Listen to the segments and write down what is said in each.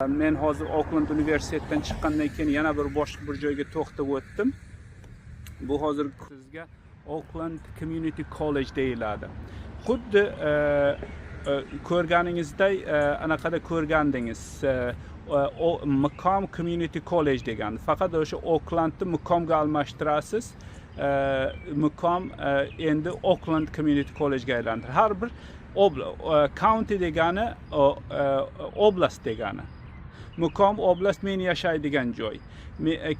Men hozir Oklend universitetidan chiqqandan keyin yana bir boshqa bir joyga to'xtab o'tdim. Bu hozir sizga Oakland Community College deyiladi. Xuddi ko'rganingizdek, anaqada ko'rgandingiz, Macomb Community College degan. Faqat o'sha Oaklandni Macombga almashtirasiz. Macomb endi Oakland Community Collegega aylandi. Har bir county degani oblast degani. Macomb oblast men yashaydigan joy.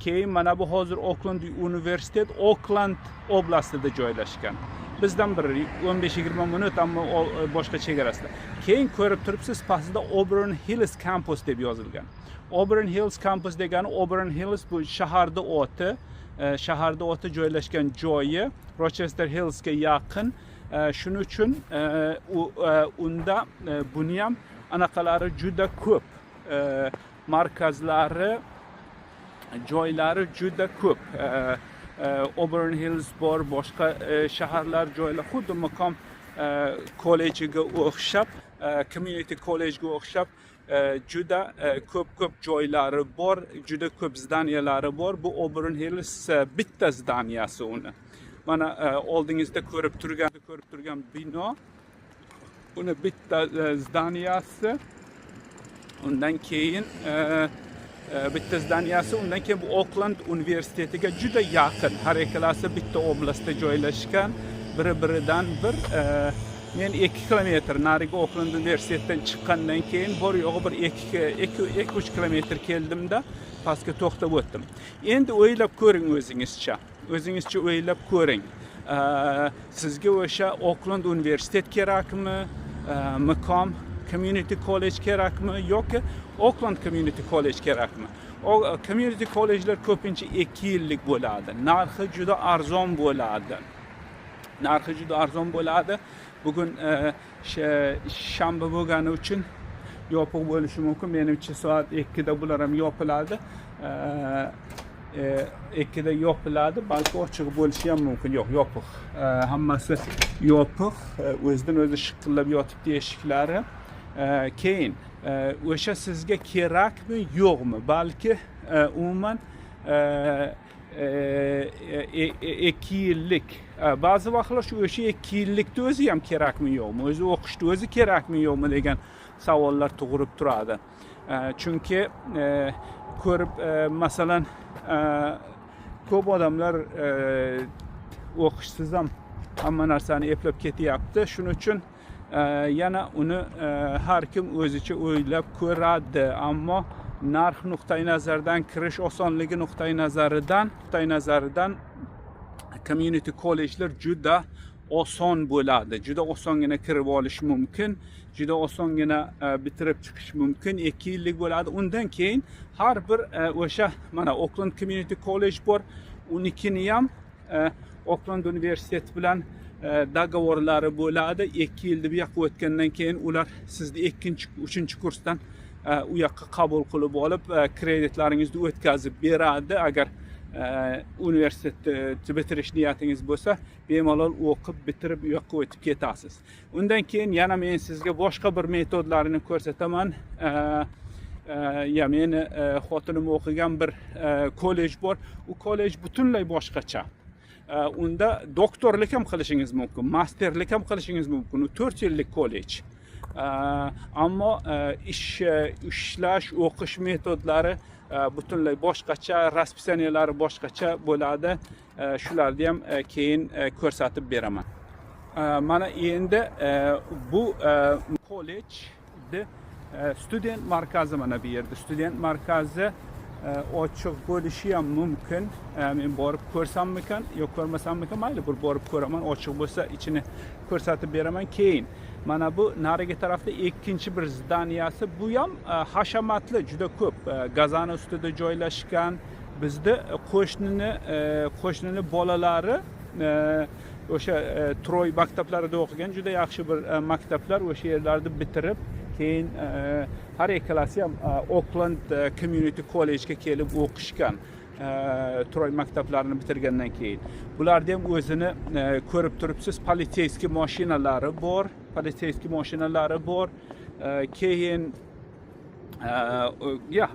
Keyin mana bu hozir Oakland universitet Oakland oblastida joylashgan. Bizdan bir 15-20 minut, ammo boshqa chegarasida. Keyin ko'rib turibsiz, pastida Auburn Hills Campus deb yozilgan. Auburn Hills Campus degani, Auburn Hills bu shaharda oti, shaharda oti joylashgan joyi Rochester Hillsga yaqin. Shuning uchun unda buni ham anaqalari juda ko'p. Markazlari, joylari juda ko'p. Auburn Hills bor, boshqa shaharlar, joylar, xuddi Macomb kollejiga o'xshab, community collegega o'xshab juda ko'p joylari bor, juda ko'p здания lari bor. Bu Auburn Hills bitta здания si uni. Mana oldingizda ko'rib turgan bino uni bitta здания si. Undan keyin bitta здания si, undan keyin bu Oakland universitetiga juda yaqin. Har ikkalasi bitta oblastda joylashgan, biri-biridan bir men 2 kilometr narigi Oakland universitetidan chiqqandan keyin bor yo'g'i bir 2 2-3 kilometr keldimda, pastga to'xtab o'tdim. Endi o'ylab ko'ring o'zingizcha. O'zingizcha o'ylab ko'ring. Sizga o'sha Oakland universitet kerakmi? Macomb Community College kerakmi yoki Oakland Community College kerakmi? O community collegelar ko'pincha 2 yillik bo'ladi. Narxi juda arzon bo'ladi. Narxi juda arzon bo'ladi. Bugun shanba bo'lgani uchun yopiq bo'lishi mumkin. Menimcha, soat 2 da bular ham yopiladi. 2 da yopiladi, balki ochiq bo'lishi ham mumkin. Yo'q, yopiq. Hammasi yopiq. O'zidan o'zi shiqillab yotibdi eshiklari. Keyin o'sha sizga kerakmi, yo'qmi? Balki umuman 2 yillik, ba'zi vaqtlar shu o'sha 2 yillikni o'zi ham kerakmi, yo'qmi, o'zi o'qishni o'zi kerakmi, yo'qmi degan savollar tug'ilib turadi. Chunki ko'rib, masalan, ko'p odamlar o'qishsiz ham hamma narsani eplab ketyapti. Shuning uchun yana uni har kim o'zicha o'ylab ko'radi, ammo narx nuqtai nazaridan, kirish osonligi nuqtai nazaridan community collegelar juda oson bo'ladi. Juda osongina kirib olish mumkin, juda osongina bitirib chiqish mumkin. 2 yillik bo'ladi. Undan keyin har bir o'sha mana Oakland Community College bor, unikini ham Oakland universiteti bilan договор lari bo'ladi. 2 yilni bu yoqqa o'tgandan keyin ular sizni ikkinchi, uchinchi kursdan u yoqqa qabul qilib olib, kreditlaringizni o'tkazib beradi. Agar universitetni bitirish niyatingiz bo'lsa, bemalol o'qib bitirib, u yoqqa o'tib ketasiz. Undan keyin yana men sizga boshqa bir metodlarini ko'rsataman. Ya meni xotinim o'qigan bir kollej bor. U kollej butunlay boshqacha. Unda doktorlik ham qilishingiz mumkin, masterlik ham qilishingiz mumkin. U 4 yillik kollej. Ammo ish ishlash, o'qish metodlari butunlay boshqacha, расписания lari boshqacha bo'ladi. Shularni ham keyin ko'rsatib beraman. Mana endi bu kollejni student markazi, mana bu yerda student markazi ochiq bo'lishi ham mumkin. Men borib ko'rsammikan yo ko'rmasammikan? Mayli, bir borib ko'raman. Ochiq bo'lsa, ichini ko'rsatib beraman. Keyin mana bu narigi tarafda ikkinchi bir здания si, bu ham hashamatli, juda ko'p gazani ustida joylashgan. Bizni qo'shnini bolalari o'sha Troy maktablarida o'qigan, juda yaxshi bir maktablar. O'sha yerlarni bitirib, keyin har ikkalasi ham Oakland Community Collegega kelib o'qishgan Troy maktablarini bitirgandan keyin. Bularni ham o'zini ko'rib turibsiz, полицейский mashinalari bor, полицейский mashinalari bor. Keyin Ya,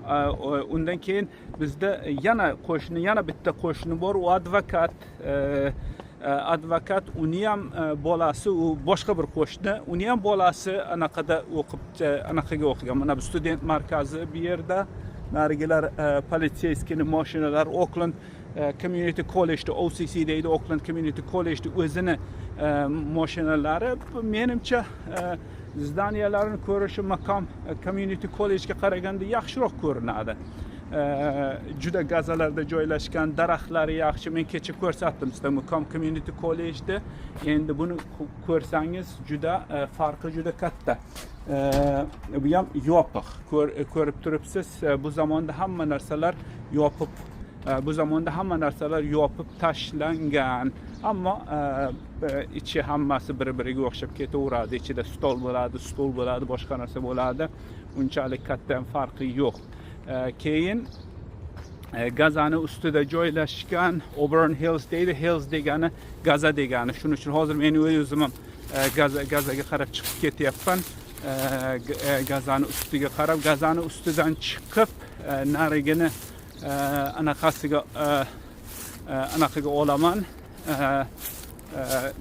undan keyin bizda yana qo'shni, yana bitta qo'shni bor, u advokat. Advokat, uni ham bolasi, u boshqa bir qo'shni, uni ham bolasi anaqada o'qib, anaqaga o'qigan. Mana bu student markazi bu yerda, narigilar полицейский ni mashinalar. Oakland Community Collegeda, OCC deydi, Oakland Community Collegeda o'zini mashinalari. Menimcha, здания larni ko'rishi Macomb Community Collegega qaraganda yaxshiroq ko'rinadi. Juda gazalarda joylashgan, daraxtlari yaxshi. Men kecha ko'rsatdim sizga Macomb Community Collegeda. Endi buni ko'rsangiz, juda farqi juda katta. Bu ham yopiq, ko'rib turibsiz. Bu zamonda hamma narsalar yopib, bu zamonda hamma narsalar yopib tashlangan, ammo ichi hammasi bir biriga o'xshab ketaveradi. Ichida stol bo'ladi, stul bo'ladi, boshqa narsa bo'ladi, unchalik katta ham farqi yo'q. Keyin gazani ustida joylashgan, Auburn Hills deydi. Hills degani gaza degani. Shuning uchun hozir men o'zim ham gazaga qarab chiqib ketyapman. Gazani ustiga qarab, gazani ustidan chiqib, narigini anaqasiga, anaqaga olaman.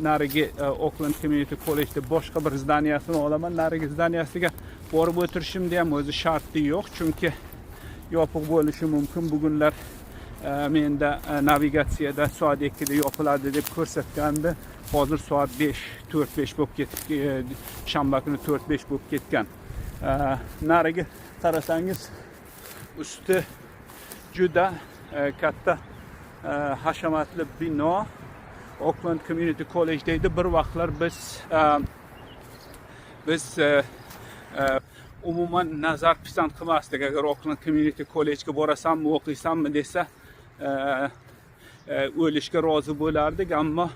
Narigi Oakland Community Collegeda boshqa bir здания sini olaman. Narigi здания siga borib o'tirishimda ham o'zi sharti yo'q, chunki yopiq bo'lishi mumkin bugunlar. Menda navigatsiyada soat 2da yopiladi deb ko'rsatgandi. Hozir soat 5, 4-5 bo'lib ketib, shanba kuni 4-5 bo'lib ketgan. Narigi qarasangiz, usti juda katta, hashamatli bino, Oakland Community College deydi. Bir vaqtlar biz umuman nazar pisand qilmasdik. Agar Oakland Community Collegega borasanmi, o'qiysanmi desa, o'lishga rozi bo'lardik, ammo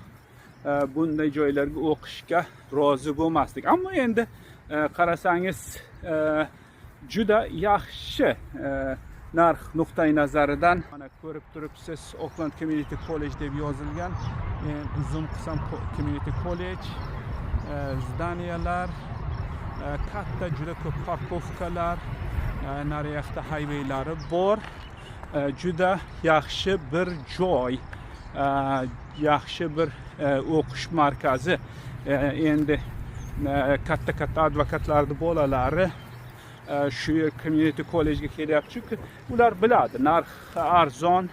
bunday joylarga o'qishga rozi bo'lmasdik. Ammo endi qarasangiz, juda yaxshi narx nuqtai nazaridan. Mana ko'rib turibsiz, Oakland Community College deb yozilgan. Men zoom qilsam, Community College здания lar katta, juda ko'p парковка lar, nariyoqda highwaylari bor. Juda yaxshi bir joy, yaxshi bir o'qish markazi. Endi katta katta advokatlarni bolalari shu yer community collegega kelyapti, chunki ular biladi, narx arzon,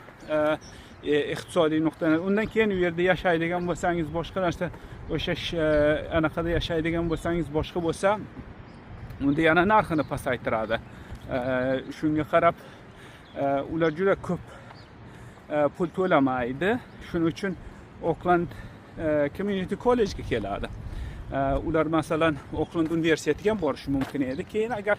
iqtisodiy nuqtadan. Undan keyin u yerda yashaydigan bo'lsangiz, boshqa narsa, o'sha anaqada yashaydigan bo'lsangiz, boshqa bo'lsa, unda yana narxini pasaytiradi. Shunga qarab ular juda ko'p pul to'lamaydi, shuning uchun Oakland Community Collegega keladi. Ular masalan Oakland universitetiga ham borishi mumkin edi. Keyin agar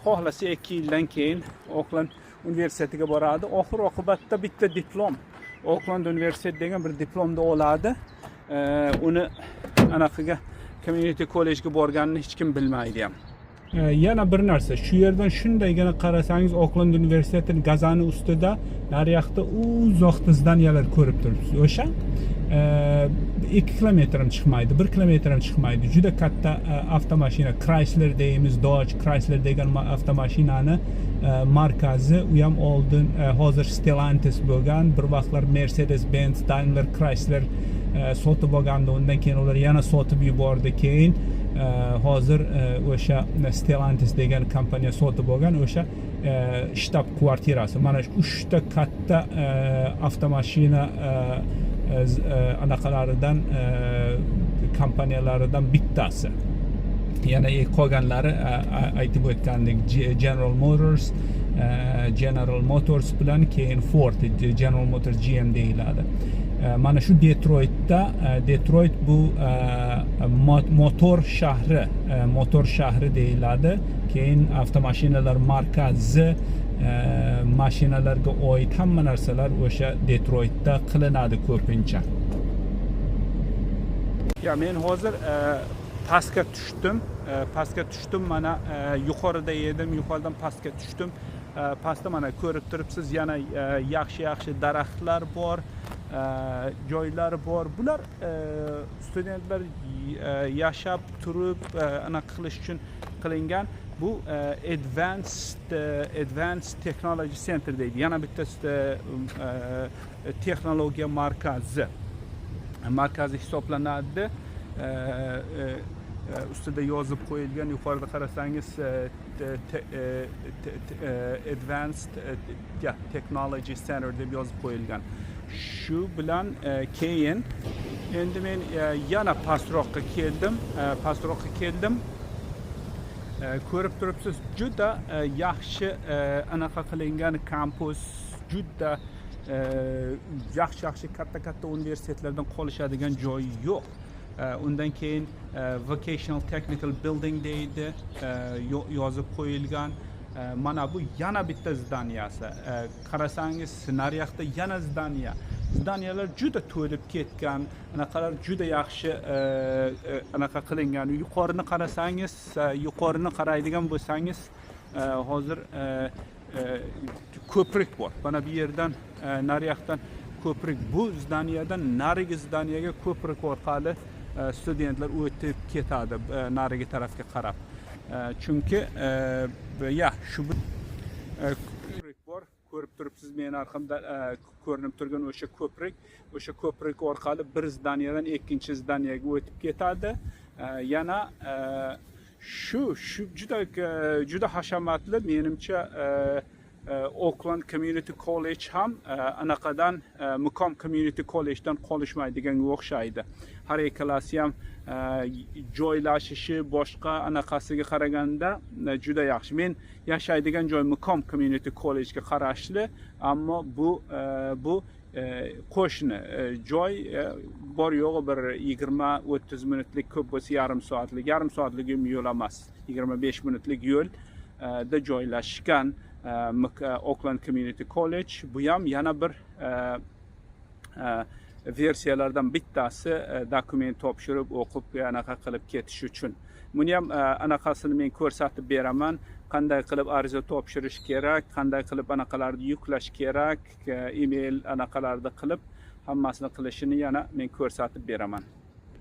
xohlasa, 2 yildan keyin Oakland universitetiga boradi. Oxir oqibatda bitta diplom, Oakland universitet degan bir diplomni oladi. Uni anaqaga, community collegega borganini hech kim bilmaydi ham. Yana bir narsa, shu yerdan shundaygina qarasangiz, Oakland universitetini gazani ustida, nariyoqda uzoqda здания lar ko'rib turibsiz. O'sha 2 kilometr ham chiqmaydi, 1 kilometr ham chiqmaydi. Juda katta avtomashina, Chrysler deymiz, Dodge, Chrysler degan avtomashinani markazi. U ham oldin, hozir Stellantis bo'lgan, bir vaqtlar Mercedes Benz, Daimler Chrysler sotib olgandi. Undan keyin ular yana sotib yubordi. Keyin hozir o'sha Stellantis degan kompaniya sotib olgan. O'sha shtab kvartirasi, mana shu uchta katta avtomashina anaqalaridan, kompaniyalaridan bittasi. Yana qolganlari, aytib o'tgandek, General Motors, General Motors bilan keyin Ford, General Motors, GM deyiladi. Mana shu Detroitda, Detroit bu motor shahri, motor shahri deyiladi. Keyin avtomashinalar markazi, mashinalarga oid hamma narsalar o'sha Detroitda qilinadi ko'pincha. Ya, men hozir pastga tushdim, pastga tushdim. Mana yuqorida edim, yuqoridan pastga tushdim. Pastda mana ko'rib turibsiz, yana yaxshi yaxshi daraxtlar bor, joylar bor. Bular studentlar yashab turib, anaqa qilish uchun. qilingan. Bu Advanced Technology Center deydi. Yana bitta texnologiya markazi hisoblanadi. Ustida yozib qo'yilgan, yuqorida qarasangiz, Advanced Technology Center deb yozib qo'yilgan. Shu bilan keyin endi men yana pastroqqa keldim, pastroqqa keldim. Ko'rib turibsiz, juda yaxshi anaqa qilingan kampus, juda yaxshi yaxshi katta katta universitetlardan qolishadigan joyi yo'q. Undan keyin Vocational Technical Building deydi, yozib qo'yilgan. Mana bu yana bitta здания si. Qarasangiz, nariyoqda yana здания. Здания lar juda to'lib ketgan, anaqalar juda yaxshi anaqa qilingan. Yuqorini qarasangiz, yuqorini qaraydigan bo'lsangiz, hozir ko'prik bor. Mana bu yerdan nariyoqdan ko'prik, bu здания dan narigi здания ga ko'prik orqali studentlar o'tib ketadi narigi tarafga qarab. Chunki ya shu ko'prik bor, ko'rib turibsiz, meni orqamda ko'rinib turgan o'sha ko'prik. O'sha ko'prik orqali bir здания dan ikkinchi здания ga o'tib ketadi. Yana shu juda hashamatli, menimcha, Oakland Community College ham anaqadan, Muqom Community Collegedan qolishmaydiganga o'xshaydi. Har ikkalasi ham joylashishi, boshqa anaqasiga qaraganda juda yaxshi. Men yashaydigan joy Muqom Community Collegega qarashli, ammo bu qo'shni joy, bor yo'g'i bir 20-30 minutlik, ko'p bo'lsa yarim soatlik, yarim soatlik ham yo'l emas, 25 minutlik yo'lda joylashgan Oakland Community College. Bu ham yana bir versiyalardan bittasi, dokument topshirib, o'qib, anaqa qilib ketish uchun. Buni ham anaqasini men ko'rsatib beraman, qanday qilib ariza topshirish kerak, qanday qilib anaqalarni yuklash kerak, email anaqalarni qilib, hammasini qilishini yana men ko'rsatib beraman.